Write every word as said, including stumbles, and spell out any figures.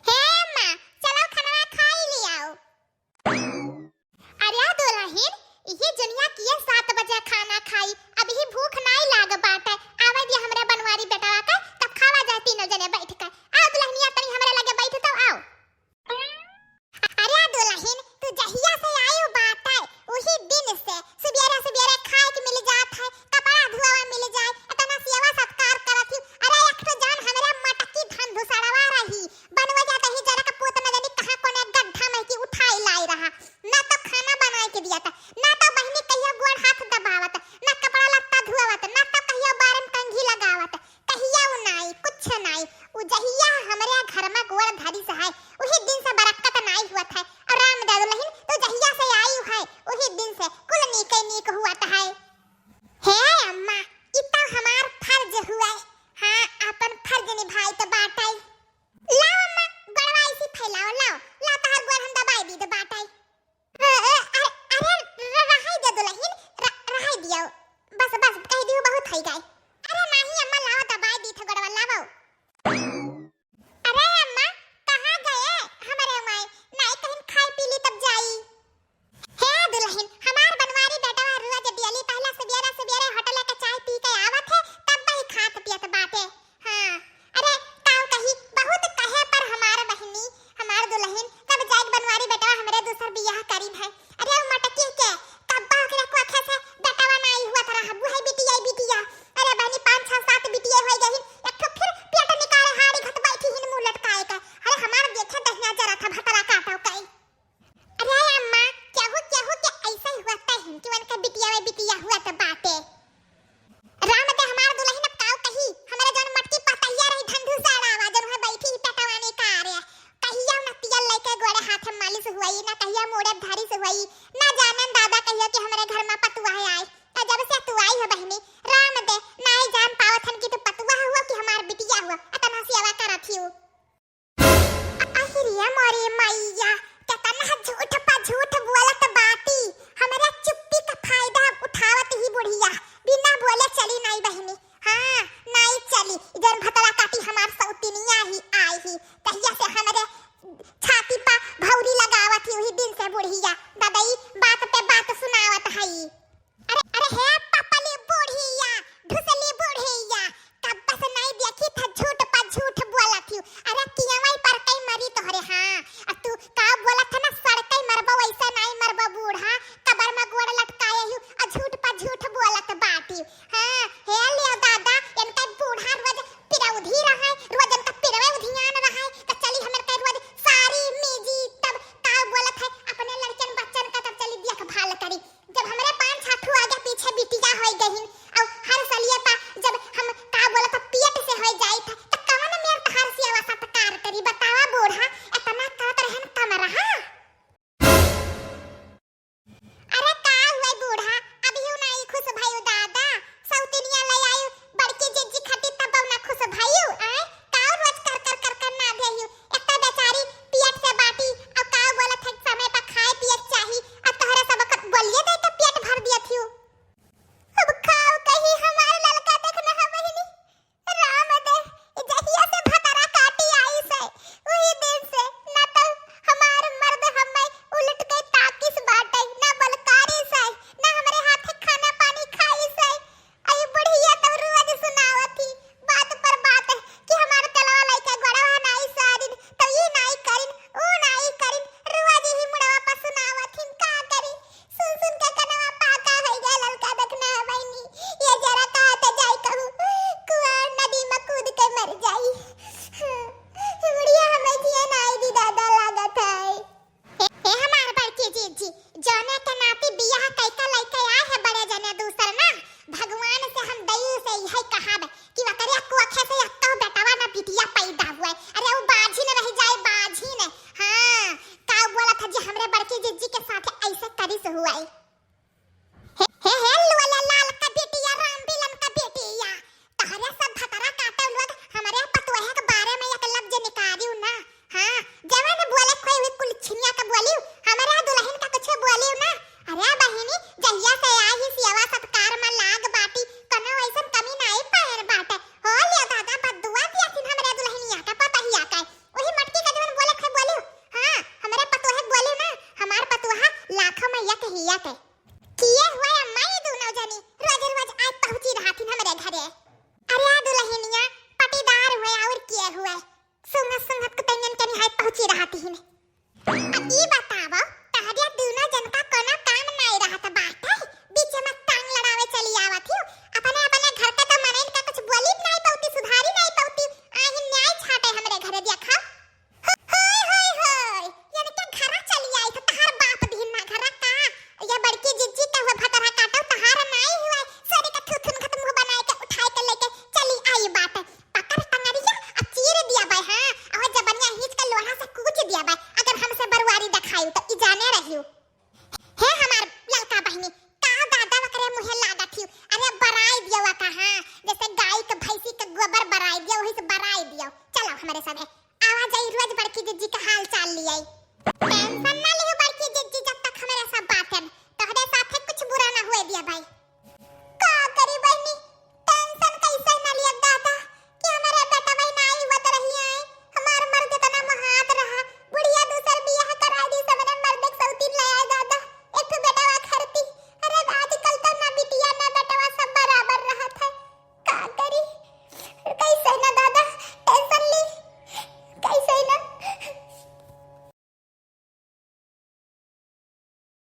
हे अम्मा, चलो खाना खाई लियाओ। अरे दुलहिन, इही जुनिया किए सात बजे खाना खाई, अबही भूख नाई लाग बाटे। आवे दिया हमरे बनवारी बेटवा के, तब खावा जाए तीनों जने बैठ के। आओ दुलहिनिया, तनी हमरे लगे बैठ तो आओ। अरे दुलहिन, तू जहिया से आयु बाटे, उही दिन से सुबेरे सुबेरे खाए के मिल जात है, कपड़ा धुआवा मिल जाए, इतना सेवा सत्कार करत ही। अरे एक ठो जान हमरे मटकी धन धुसड़वा रही, बनवा जात ही जरा का पूत न जानी कहाँ कोने गड्ढा में की उठाई लाई रहा, ना तो खाना बनाए के दिया था, ना तो बहिनी कहियो गोड़ हाथ दबावत, ना कपड़ा लत्ता धुआवत, ना तो कहियो बारम कंघी लगावत, कहियो नाई, कुछ नाई। उ जहिया हमरे घर में गोड़ धरिस है, उही दिन से बरक्कत नाई हुअत है। और राम दे दुलहिन, तू जहिया से आयु है, उही दिन से कुल नीके नीक हुअत है। हे अम्मा, ई तो हमार फर्ज हुआ। हाँ, अपन फर्ज निभाई तो बाटई। लाओ अम्मा, गोड़वा ऐसी फैलाओ, लाओ, लाओ तहार गोड़ हम दबाई दी तो बाटई। अ, अ, अरे, अरे, र-, रहाई दे दुलहिन, र-, रहाई दियो। बस, बस, कह दियो बहुत है गए। अरे नाही अम्मा, लाओ दबाई दी थे गोड़वा, लाओ। अरे अम्मा, कहाँ गए हमरे माई? नाई कहीं खाई पी ली तब जाई। हे दुलहिन, हमार बनवारी बेटवा रोज डेली पहला सुबेरे सुबेरे होटल के चाय पी के आवत है, तब वही खात पियत बाटे। हाँ, अरे काऊ कही, बहुत कहे पर हमार बहिनी, हमार दुलहिन, कब जाए बनवारी बेटवा हमरे दूसर बियाह करीन है। अरे उ मटकी के, कब्बा ओकरे कोखे से बेटवा नाई हुआ था, रहबू है बिटिया, बिटिया। अरे बहिनी, पाँच, छह, सात बिटिया होई गहिन, एक ठो फिर पेट निकाले हाड़ी घत बैठी हिन मुंह लटकाए के। अरे हमार देखे दहिया जरा था भतरा काटो कई। अरे अम्मा, केहू केहू के ऐसा ही होता है कि उनका बिटिया में बिटिया हुआ तो बाटे। राम दे हमार दुलहिन अब काऊ कही, हमरे जौन मटकी पतैया रही धंधू साड़ावा, जौन है बैठी ही पेटवानी का रे। कहिया न तेल लेके गोड़े हाथ में मालिश हुई, ना कहिया मूड़े धारिश हुई, ना जाने दादा कहिया कि हमरे घर में पतुआ है आए। आ जब से तू आई है बहिनी, राम दे, नाई जान पावत हन कि तू पतुआ हुआ कि हमार बिटिया हुआ, अतना सेवा करत ही। अहिरिया मोरे मैया, केतना झूठ पा झूठ बोलत बाटी। हमरा चुप्पी का फायदा उठावत ही बुढ़िया, बिना बोले चली नाई बहिनी। हाँ, नाई चली, जौन भतरा काटी हमार सौतिनिया ही आई ही, तहिया से हमरे छाती पा भौरी लगावत ही, उही दिन से बुढ़िया ददई बात पे बात सुनावत हई। अरे, अरे हे पपली बुढ़िया, ढुसली बुढ़िया, कब्बस नाई देखी था झूठ पा झूठ बोलत ही। अरे कियावाई पर कई मरी तोहरे, हाँ। आ तू का बोलत है ना, सड़कई मरबो, वैसे नाई मरबो बूढ़ा, कबर में गोड़ लटकाए ही, आ झूठ पा झूठ बोलत बाटी। हाँ, हे लियो दादा, इनका बूढ़ा रोज पिरौधी रहे, रोज इनका पिरवे उधियान रहे, तो चली हमर के रोज साड़ी दिन। अब ई बतावा, तहरे दुनो जन का कोनो काम नाई रहत बाटे, बीच में टांग लड़ावे चली आवत हियो। अपने, अपने घर के तो मनइन का कुछ बोली नाई पउती, सुधारी नाई पउती, आही न्याय छाटे हमरे घरे देखा। हो-, होय, होय, होय, यानी के घरा चली आई तो तहार बाप दिन ना घरा का? या बड़की जिज्जी के हुए भतरा काटो तहार नाई हुए, सोरे का थुथुन खत मुंह बनाए के उठाए के लेके चली आई बाटे। पकड़ टंगरिया आ चीर दिया बाय, हाँ, और जबनिया हींच के लोढ़ा से कूच दिया बाय, अगर हमसे बरुआरी देखायू तो ई जाने रहियो। हे हमार ललका बहिनी, का दादा वकरे मुँहे लागत हियो? अरे बराई दियो का, हाँ, जैसे गाय के भैंसी के गोबर बराई दियो, वही से बराई दियो। चलो हमरे संगे, आवा जाई रोज बड़की जिज्जी का हाल चाल लियाई।